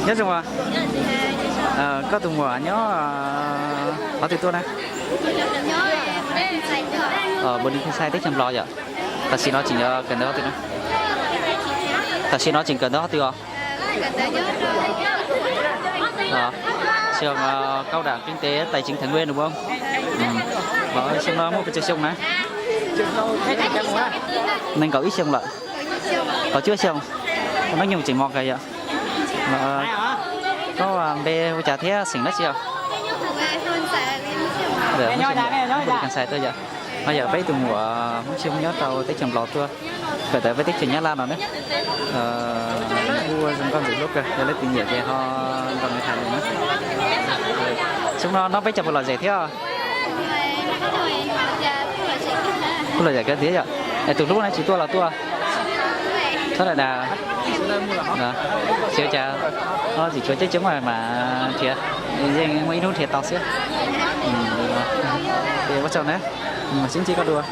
Nyob zoo os. Koj tus muam nyob qhov twg tuaj na? Npu Ni Khon Xai teb chaws Nplog yom. Tam sim no tseem kawm ntawv qhov twg na? Tam sim no tseem kawm ntawv qhov twg os? Cao đẳng kinh tế tài chính Thái Nguyên đúng không? Xyoo no muaj pes tsawg xyoo na? Nees nkaum ib xyoo lawm. Kaum cuaj xyoo. Hnub nyoog tseem mos kawg yom. Koj npe hu cas thiab xeem dab tsi os? Npu Ni Khon Xai tuaj yom. No yog peb ib tug muam Hmoob Xyooj nyob rau teb chaws Nplog tuaj kawm ntawv peb teb chaws Nyab Laj no ne. Kuj zoo nkauj ntxim hlub kawg, yog leej twg nyiam ces ho nrog nws tham dua na. Xyoo no nyob peb cov puas lom zem thiab? Kuj lom zem kawg thiab yom. Es tus hlub na tsis tuaj los tuaj? Thob da da. Tsis ua cas, tsis tshuav coob coob mas nrhiav, yeej muaj ib hnub nrhiav tau xwb. Ces ua tsaug na, sib ntsib koj dua.